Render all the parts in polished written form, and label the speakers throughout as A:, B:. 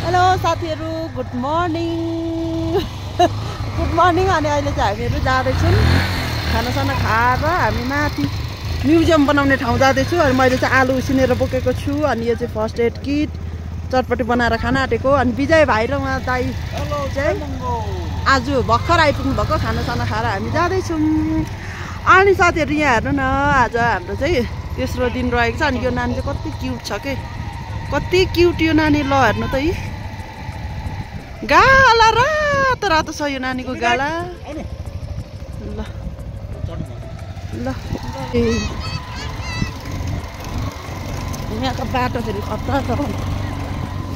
A: Hello साथीहरु, good morning. Good morning. अनि अहिले चाहिँ हामीहरु जाँदैछौँ खानासाना खाएर हामी माथि म्युजियम बनाउने ठाउँ जाँदैछु। अनि मैले चाहिँ आलु उसिनेर बोकेको छु। अनि यो चाहिँ फर्स्ट एड किट, चटपटी बनाएर खाना आँटेको। अनि विजय भाइ र उहाँ दाइ चाहिँ आज भर्खर आइपुग्नु भएको। खानासाना खाएर हामी जाँदैछौँ। अनि साथीहरु यहाँ हेर्नु न, आज हाम्रो चाहिँ तेस्रो दिन रहेको छ। अनि यो नानी चाहिँ कति क्युट छ के, कति क्युट यो नानी। ल हेर्नु त, यी गाला रातो रातो छ यो नानीको गाला। ल ल यहाँको बाटो फेरि खतरा छ।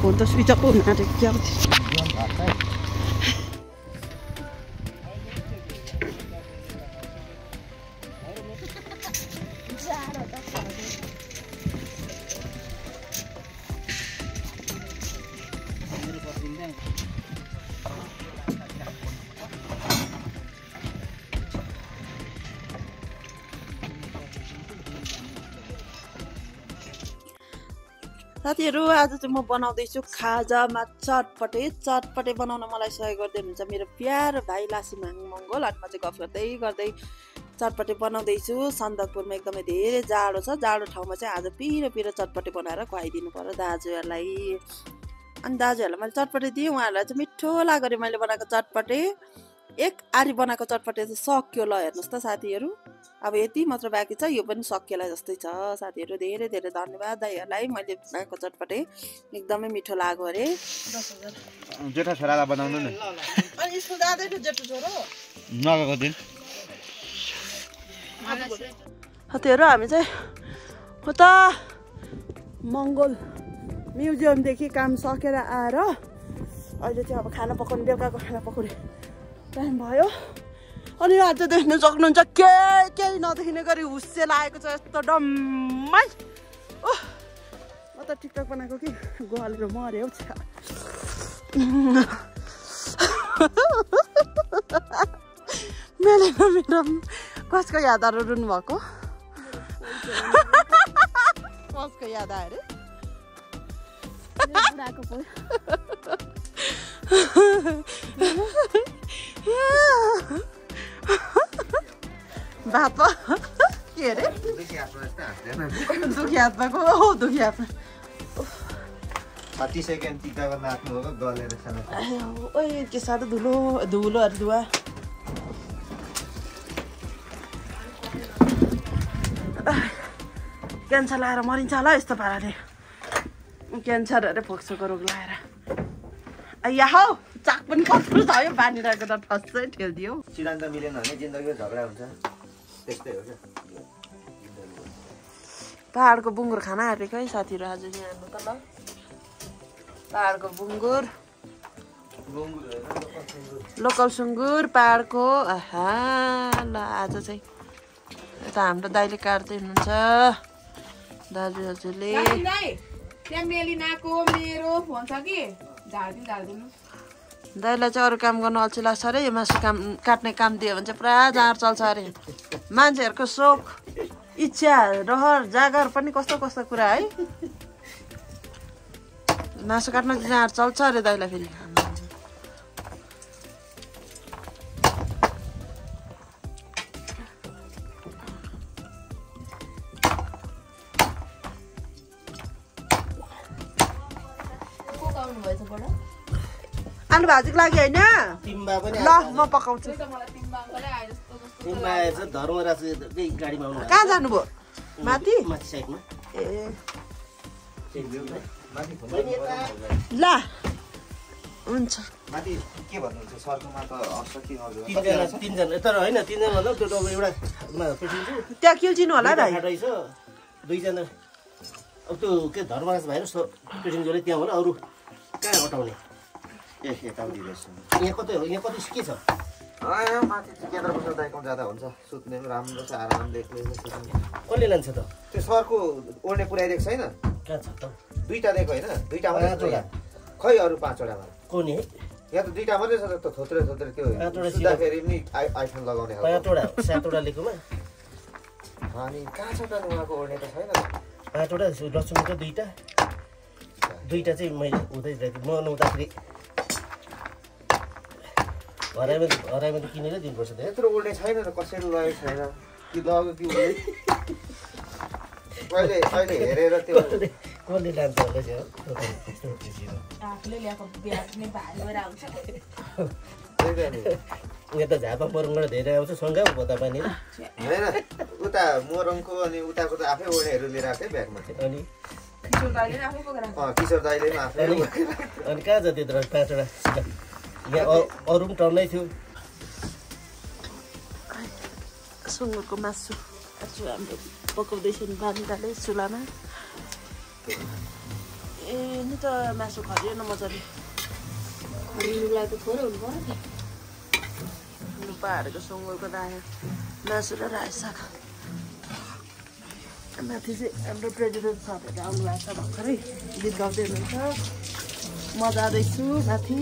A: फोन त स्विच अफ हुन आँटेको क्या। साथीहरु, आज चाहिँ म बनाउँदैछु खाजामा चटपटे। चटपटे बनाउन मलाई सहयोग गर्दै हुनुहुन्छ मेरो प्यारो भाइ लासिमाङ मङ्गोल। अनि म चाहिँ गफ गर्दै गर्दै चटपटे बनाउँदैछु। सन्दकपुरमा एकदमै धेरै जाडो छ। जाडो ठाउँमा चाहिँ आज पिरो पिरो चटपटे बनाएर खुवाइदिनु पर्यो दाजुहरूलाई। अनि दाजुहरूलाई मैले चटपटे दिएँ, उहाँहरूलाई चाहिँ मिठो लाग्यो मैले बनाएको चटपटे। एक आरी बनाएको चटपटे चाहिँ सक्यो। ल हेर्नुहोस् त साथीहरु, अब यति मात्र बाँकी छ, यो पनि सकिएला जस्तै छ। साथीहरु धेरै धेरै धन्यवाद दाइहरूलाई, मैले बनाएको चटपटे एकदमै मिठो लाग्यो अरे।
B: 10,000 जेठा छोरालाई बनाउनु नि।
A: अनि स्कुल जाँदै थियो जेठो छोरो
B: नगएको दिन।
A: साथीहरु, हामी चाहिँ उता मङ्गोल म्युजियमदेखि काम सकेर आएर अहिले चाहिँ अब खाना पकाउने, बेलुकाको खाना पकाउने टाइम भयो। अनि आज देख्न सक्नुहुन्छ केही नदेखिने गरी हुस्से लागेको छ यस्तो डम्मै। म त टिकटक बनाएको कि गोहालेर मर्यो। मेरो कसको यादहरू रुनु भएको, कसको याद आयो अरे। भात के अरे, दुखी हातमाको दुखी हातमा
B: 30 सेकेन्ड टिकाको नाच्नु हो गलेर खाना।
A: ओइ के साह्रो धुलो धुलोहरू धुवा। क्यान्सर लाएर मरिन्छ होला यस्तो पाराले। क्यान्सर अरे फोक्सोको रोग लाएर। या हौ चाक पनि कत्रो छ यो बानिरहेको त ठस्सै ठेल्दियो।
B: सिद्धान्त मिलेन भने जिन्दगीमा झगडा हुन्छ, त्यस्तै हो क्या।
A: पहाडको बुङ्गुर खाना आँटेको है साथीहरू आज चाहिँ हाम्रो त। ल पहाडको बुङ्गुर, लोकल सुँगुर पहाडको। आहा ल आज चाहिँ यता हाम्रो दाइले काट्दै हुनुहुन्छ, दाजुहरूले।
C: त्यहाँ मेलिनाको मेरो फोन छ कि झार्दिनु।
A: दाइलाई चाहिँ अरू काम गर्नु अल्छी लाग्छ अरे। यो मासु काम काट्ने काम दियो भने चाहिँ पुरा जाँड चल्छ अरे। मान्छेहरूको सोख, इच्छा, रहर, जागर पनि कस्तो कस्तो कुरा है। मासु काट्न चाहिँ जाँड चल्छ अरे दाइलाई फेरि। आलु भाजीको लागि होइन, ल म पकाउँछु। कहाँ जानुभयो? माथि ए ल हुन्छ।
B: माथि के भन्नुहुन्छ सरकोमा त हस्ता के गर्छ?
D: तीनजना तर होइन, तीनजना मतलब त्यो एउटा
A: त्यहाँ किल्चिनु होला भाइ।
D: दुईजना अब त्यो के धर्मराज भाइ र पेसेन्जरले त्यहाँ होला, अरू कहाँ हटाउने?
B: यताउति
D: यहाँ कतै हो? यहाँ कति के छ?
B: माथि केन्द्र बस्दा दाइकोमा जाँदा हुन्छ, सुत्ने पनि राम्रो छ, आराम देख्ने।
D: कसले लान्छ त?
B: त्यो सरको ओर्ने पुऱ्याइदिएको छैन?
D: कहाँ छ त?
B: दुईटा दिएको होइन, दुईटा मात्रै खै, अरू 5वटामा
D: को नि?
B: यहाँ त दुईटा मात्रै छ त, थोत्रे त्यो सुत्दाखेरि पनि आइफोन लगाउने खालको।
D: 5वटा 7वटा लेखोमा।
B: अनि कहाँ छ त उहाँको ओर्ने त छैन।
D: 5वटा लक्ष्मीको 2टा दुईटा चाहिँ मैले उतै म नहुँदाखेरि हराइमा त किनेर दिनुपर्छ
B: त्यत्रो उड्ने छैन त कसैले लगेको छैन कि लगेको कि उसले अहिले हेरेर त्यो
D: कसले लान्छ होला
C: आफूले ल्याएको ब्याग नै भारी भएर आउँछ
D: यहाँ त झापा मरङबाट धेरै आउँछ सँगै हो तपाईँ नि
B: होइन उता मोरङको अनि उताको त आफै ओढेहरू लिएर आएको ब्यागमा
D: अनि
C: किशोर दाइले आफै बोकेर आएको
B: किशोर दाइले पनि आफै
D: अनि कहाँ जाति त 5वटा यहाँ अरू पनि टन्नै थियो
A: सुँगुरको मासु आज हाम्रो पकाउँदैछ नि बानिटाले चुलामा ए नि त मासु खरिएन मजाले खरिनुलाई त थोरै हुनु पर्यो नि लुपाहरूको सुँगुरको मासु र रायो साग माथि चाहिँ हाम्रो प्रेसिडेन्ट सरहरू आउनु भएको छ भर्खरै गीत गाउँदै हुनुहुन्छ म जाँदैछु माथि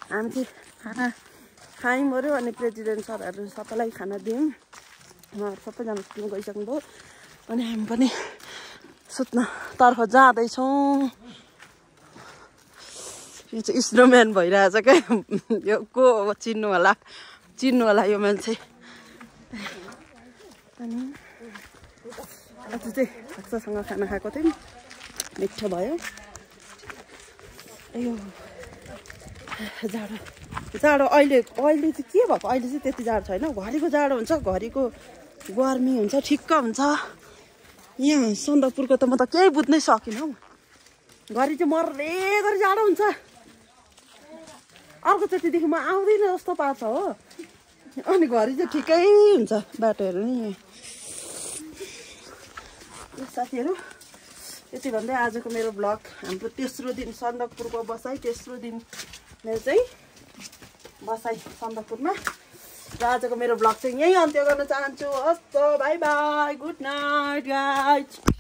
A: हामी चाहिँ खाना खायौँ मऱ्यो अनि प्रेसिडेन्ट सरहरू सबैलाई खाना दियौँ उहाँहरू सबैजना सुत्नु गइसक्नुभयो अनि हामी पनि सुत्नतर्फ जाँदैछौँ यो चाहिँ स्नोम्यान भइरहेछ क्या यो को हो चिन्नु होला यो मान्छे अनि आज चाहिँ भाक्सासँग खाना खाएको थियौँ मिठो भयो यो जाडो अहिले चाहिँ के भएको अहिले चाहिँ त्यति जाडो छैन घरिको जाडो हुन्छ घरिको गर्मी हुन्छ ठिक्क हुन्छ यहाँ सन्दकपुरको त म त केही बुझ्नै सकिनँ हौ घरि चाहिँ मर्ने गरी जाडो हुन्छ अर्को चोटिदेखि म आउँदिनँ जस्तो पार्छ हो अनि घरि चाहिँ ठिकै हुन्छ बाटोहरू नि साथीहरू यति भन्दै आजको मेरो ब्लग हाम्रो तेस्रो दिन सन्दकपुरको बसाइ तेस्रो दिन मेरो चाहिँ बसाइ सन्दकपुरमा र आजको मेरो ब्लग चाहिँ यहीँ अन्त्य गर्न चाहन्छु हस् त by by good night guys